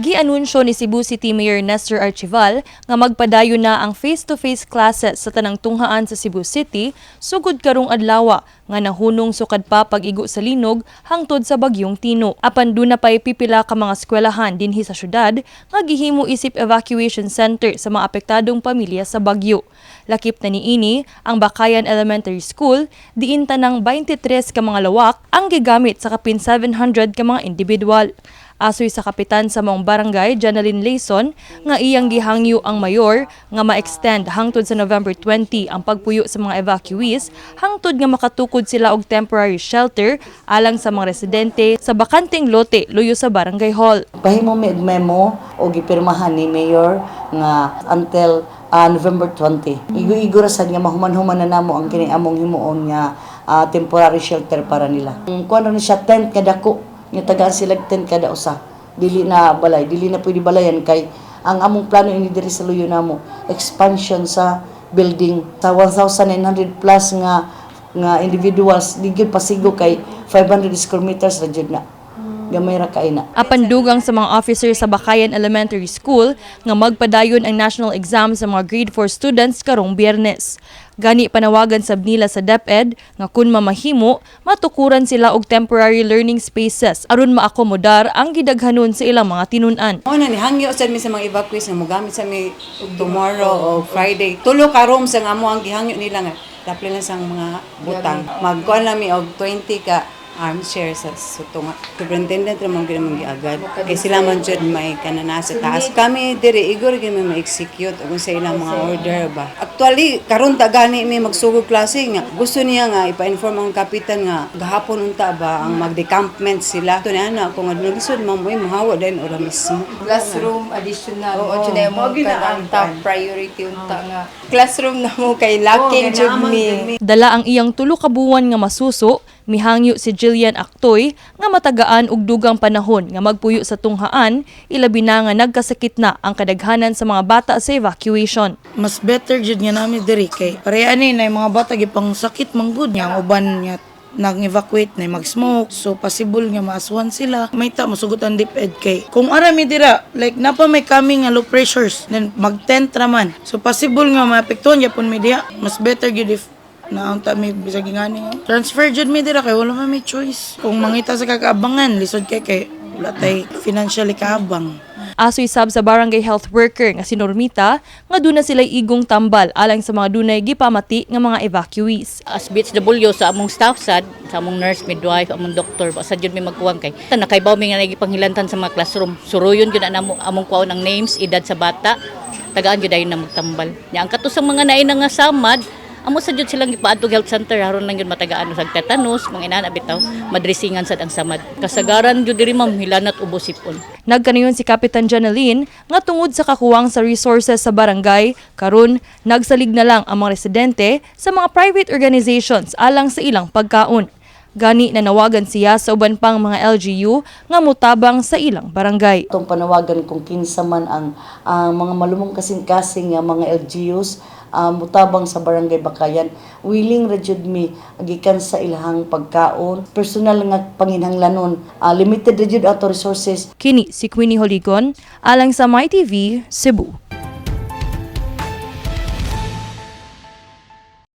Gianunsyo ni Cebu City Mayor Nestor Archival nga magpadayon na ang face-to-face classes sa tanang tunghaan sa Cebu City sugod karong adlaw nga nahunong sukad pa pag-igo sa linog hangtod sa bagyong Tino. Apan duna pay pipila ka mga eskwelahan dinhi sa syudad nga gihimo isip evacuation center sa mga apektadong pamilya sa bagyo. Lakip na niini ang Bacayan Elementary School, diin tanang 23 ka mga lawak ang gigamit sa kapin 700 ka mga individual. Asoy sa kapitan sa maong barangay, Janeline Layson, nga iyang gihangyo ang mayor nga ma-extend hangtod sa November 20 ang pagpuyo sa mga evacuees hangtod nga makatukod sila og temporary shelter alang sa mga residente sa bakanteng lote luyo sa barangay hall. Pahimo mi og memo o gipirmahan ni Mayor nga until November 20. Igo-igo ra sad nga mahuman-human na namo ang kini among himuon nga temporary shelter para nila. Kuan ra ni siya, tent nga dako nga tagaan sila tent kada usa. Dili na balay, dili na pwede balayan kay ang among plano ini diri sa luyo namo, expansion sa building sa 1,900 plus nga nga individuals, di gyud pasigo kay 500 square meters ra jud na. Gamay ra kay na. Apan dugang sa mga officer sa Bacayan Elementary School nga magpadayon ang national exam sa mga grade 4 students karong Biyernes. Gani panawagan sab nila sa DepEd nga kun mamahimo, matukuran sila og temporary learning spaces aron maakomodar ang gidaghanon sa ilang mga tinun-an. Mao na ni hangyo sad mi sa mga evacuees nga mogamit sa mi tomorrow o Friday. Tulo ka rooms ang amo ang gihangyo nila nga dapli lang sang mga butang. Magkuan lang mi og 20 ka armchair sa sutunga. Superintendent ra man gyud man giagad. Kay sila man jud may kanana sa taas. Kami diri igor gyud mi ma-execute kung sa ilang mga order ba. Actually, karon ta gani mi magsugod klase nga gusto niya nga ipa-inform ang kapitan nga gahapon unta ba ang mag-decampment sila. Ito na ana kung nga lisod man mo, mahawa din ora mismo. Classroom additional mo jud mo Mao gyud na kanang ang top priority unta nga classroom na mo kay lacking jud mi. Dala ang iyang tulo ka buwan nga masuso, mihangyo si Jillian Aktoy nga matagaan og dugang panahon nga magpuyo sa tunghaan, ilabi na nga nagkasakit na ang kadaghanan sa mga bata sa evacuation. Mas better jud nga nami diri kay pareha ni na yung mga bata gipang sakit man gud nga ang uban nga nag-evacuate na mag-smoke, so possible nga maaswan sila. May ta musugot ang DepEd kay kung ara mi dira, like napa may kami nga low pressures, then mag-tent ra man, so possible nga maapektuhan gyapon mi diha. Mas better gyud if naunta mi bisag ingani nga transfer jud mi dira kay wala man may choice. Kung mangita sa kakaabangan, lisod kay kay wala tay financially kaabang. Asoy sab sa barangay health worker nga si Normita nga duna sila igong tambal alang sa mga dunay gipamati nga mga evacuees. As BHW sa among staff sad, sa among nurse, midwife, among doktor, basta jud mi magkuwang kay ta nakaybaw mi nga nagipanghilantan sa mga classroom. Suruyon jud na namo among kuwaon ang names, edad sa bata. Tagaan jud dayon na magtambal. Nya ang kato sa mga naina nga samad, amo sa jud silang gipaadto health center aron lang jud matagaan sa tetanus, mga inana bitaw, madresingan sad ang samad. Kasagaran jud diri, ma'am, hilanat, ubo, sipon. Nagkanayon si Kapitan Janeline nga tungod sa kakuwang sa resources sa barangay, karon nagsalig na lang ang mga residente sa mga private organizations alang sa ilang pagkaon. Gani nanawagan siya sa uban pang mga LGU nga mutabang sa ilang barangay. Itong panawagan kung kinsa man ang mga malumong kasing-kasing nga mga LGUs mutabang sa Barangay Bacayan, willing ra jud mi gikan sa ilahang pagkaon, personal nga panginhanglanon. Limited ra jud ato resources. Kini si Queenie Holigon alang sa MyTV, Cebu.